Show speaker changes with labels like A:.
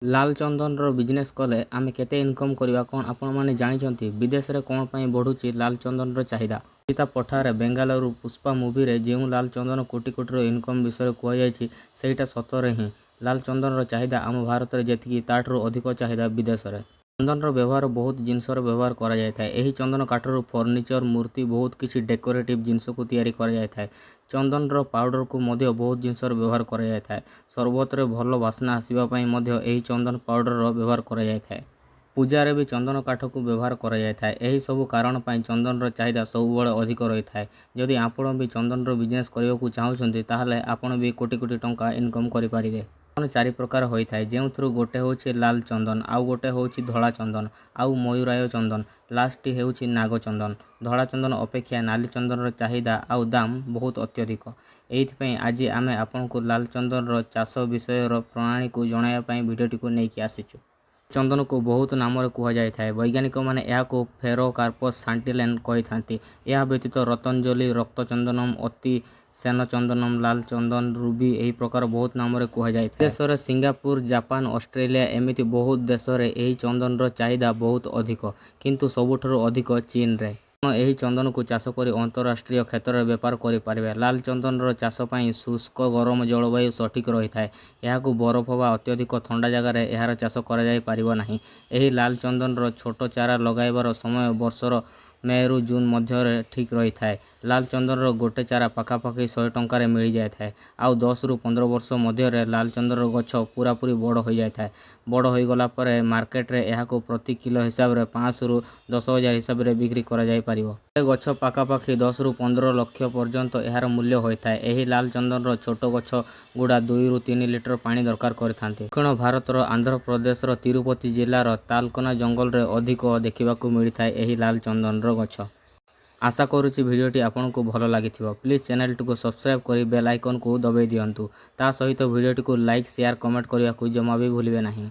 A: ଲାଲ ଚନ୍ଦନର business କଲେ ଆମେ କେତେ ଇନକମ୍ କରିବା, କ'ଣ ଆପଣମାନେ ଜାଣିଛନ୍ତି? ବିଦେଶରେ କ'ଣ ପାଇଁ ବଢ଼ୁଛି ଲାଲ ଚନ୍ଦନର ଚାହିଦା? କବିତା ପଠାରେ ବେଙ୍ଗାଲୁରୁ ପୁଷ୍ପା ମୁଭିରେ ଯେଉଁ ଲାଲ ଚନ୍ଦନ କୋଟି କୋଟିର ଇନକମ୍ ବିଷୟରେ କୁହାଯାଇଛି, ସେଇଟା ସତରେ ହିଁ। ଲାଲ ଚନ୍ଦନର ଚାହିଦା ଆମ ଭାରତରେ ଯେତିକି, ତାଠାରୁ ଅଧିକ ଚାହିଦା ବିଦେଶରେ। ଚନ୍ଦନର ବ୍ୟବହାର ବହୁତ ଜିନିଷର ବ୍ୟବହାର କରାଯାଇଥାଏ। ଏହି ଚନ୍ଦନ କାଠରୁ ଫର୍ଣ୍ଣିଚର, ମୂର୍ତ୍ତି, ବହୁତ କିଛି ଡେକୋରେଟିଭ୍ ଜିନିଷକୁ ତିଆରି କରାଯାଇଥାଏ। ଚନ୍ଦନର ପାଉଡ଼ରକୁ ମଧ୍ୟ ବହୁତ ଜିନିଷର ବ୍ୟବହାର କରାଯାଇଥାଏ। ସରବତରେ ଭଲ ବାସ୍ନା ଆସିବା ପାଇଁ ମଧ୍ୟ ଏହି ଚନ୍ଦନ ପାଉଡ଼ରର ବ୍ୟବହାର କରାଯାଇଥାଏ। ପୂଜାରେ ବି ଚନ୍ଦନ କାଠକୁ ବ୍ୟବହାର କରାଯାଇଥାଏ। ଏହି ସବୁ କାରଣ ପାଇଁ ଚନ୍ଦନର ଚାହିଦା ସବୁବେଳେ ଅଧିକ ରହିଥାଏ। ଯଦି ଆପଣ ବି ଚନ୍ଦନର ବିଜନେସ୍ କରିବାକୁ ଚାହୁଁଛନ୍ତି, ତାହେଲେ ଆପଣ ବି କୋଟି କୋଟି ଟଙ୍କା ଇନକମ୍ କରିପାରିବେ। ଚନ୍ଦନ ଚାରି ପ୍ରକାର ହୋଇଥାଏ, ଯେଉଁଥିରୁ ଗୋଟେ ହେଉଛି ଲାଲ ଚନ୍ଦନ, ଆଉ ଗୋଟେ ହେଉଛି ଧଳା ଚନ୍ଦନ, ଆଉ ମୟୂରାୟ ଚନ୍ଦନ, ଲାଷ୍ଟଟି ହେଉଛି ନାଗ ଚନ୍ଦନ। ଧଳା ଚନ୍ଦନ ଅପେକ୍ଷା ନାଲି ଚନ୍ଦନର ଚାହିଦା ଆଉ ଦାମ ବହୁତ ଅତ୍ୟଧିକ। ଏଇଥିପାଇଁ ଆଜି ଆମେ ଆପଣଙ୍କୁ ଲାଲ ଚନ୍ଦନର ଚାଷ ବିଷୟର ପ୍ରଣାଳୀକୁ ଜଣାଇବା ପାଇଁ ଭିଡ଼ିଓଟିକୁ ନେଇକି ଆସିଛୁ। ଚନ୍ଦନକୁ ବହୁତ ନାମରେ କୁହାଯାଇଥାଏ। ବୈଜ୍ଞାନିକମାନେ ଏହାକୁ ଫେରୋକାର୍ପସ୍ ସାଣ୍ଟିଲେନ୍ କହିଥାନ୍ତି। ଏହା ବ୍ୟତୀତ ରତନଜଲି, ରକ୍ତ ଚନ୍ଦନମ, ଅତି ସେନ ଚନ୍ଦନମ, ଲାଲ ଚନ୍ଦନ, ରୁବି, ଏହି ପ୍ରକାର ବହୁତ ନାମରେ କୁହାଯାଇଥାଏ। ଦେଶରେ ସିଙ୍ଗାପୁର, ଜାପାନ, ଅଷ୍ଟ୍ରେଲିଆ, ଏମିତି ବହୁତ ଦେଶରେ ଏହି ଚନ୍ଦନର ଚାହିଦା ବହୁତ ଅଧିକ, କିନ୍ତୁ ସବୁଠାରୁ ଅଧିକ ଚୀନରେ। ଆପଣ ଏହି ଚନ୍ଦନକୁ ଚାଷ କରି ଅନ୍ତରାଷ୍ଟ୍ରୀୟ କ୍ଷେତ୍ରରେ ବେପାର କରିପାରିବେ। ଲାଲ ଚନ୍ଦନର ଚାଷ ପାଇଁ ଶୁଷ୍କ ଗରମ ଜଳବାୟୁ ସଠିକ୍ ରହିଥାଏ। ଏହାକୁ ବରଫ ବା ଅତ୍ୟଧିକ ଥଣ୍ଡା ଜାଗାରେ ଏହାର ଚାଷ କରାଯାଇପାରିବ ନାହିଁ। ଏହି ଲାଲ ଚନ୍ଦନର ଛୋଟ ଚାରା ଲଗାଇବାର ସମୟ ବର୍ଷର ମେରୁ ଜୁନ୍ ମଧ୍ୟରେ ଠିକ୍ ରହିଥାଏ। ଲାଲ ଚନ୍ଦନର ଗୋଟେ ଚାରା ପାଖାପାଖି 100 ଟଙ୍କାରେ ମିଳିଯାଇଥାଏ। ଆଉ 10ରୁ 15 ବର୍ଷ ମଧ୍ୟରେ ଲାଲ ଚନ୍ଦନର ଗଛ ପୁରାପୁରି ବଡ଼ ହୋଇଯାଇଥାଏ। ବଡ଼ ହୋଇଗଲା ପରେ ମାର୍କେଟରେ ଏହାକୁ ପ୍ରତି କିଲୋ ହିସାବରେ 5ରୁ 10 ହଜାର ହିସାବରେ ବିକ୍ରି କରାଯାଇପାରିବ। ଗୋଟେ ଗଛ ପାଖାପାଖି 10ରୁ 15 ଲକ୍ଷ ପର୍ଯ୍ୟନ୍ତ ଏହାର ମୂଲ୍ୟ ହୋଇଥାଏ। ଏହି ଲାଲ ଚନ୍ଦନର ଛୋଟ ଗଛ ଗୁଡ଼ା 2ରୁ 3 ଲିଟର ପାଣି ଦରକାର କରିଥାନ୍ତି। ଦକ୍ଷିଣ ଭାରତର ଆନ୍ଧ୍ରପ୍ରଦେଶର ତିରୁପତି ଜିଲ୍ଲାର ତାଲକୋନା ଜଙ୍ଗଲରେ ଅଧିକ ଦେଖିବାକୁ ମିଳିଥାଏ ଏହି ଲାଲ ଚନ୍ଦନର ଗଛ। ଆଶା କରୁଛି ଭିଡ଼ିଓଟି ଆପଣଙ୍କୁ ଭଲ ଲାଗିଥିବ। ପ୍ଲିଜ୍ ଚ୍ୟାନେଲଟିକୁ ସବସ୍କ୍ରାଇବ୍ କରି ବେଲ୍ ଆଇକନ୍କୁ ଦବାଇ ଦିଅନ୍ତୁ। ତା ସହିତ ଭିଡ଼ିଓଟିକୁ ଲାଇକ୍, ସେୟାର, କମେଣ୍ଟ କରିବାକୁ ଜମା ବି ଭୁଲିବେ ନାହିଁ।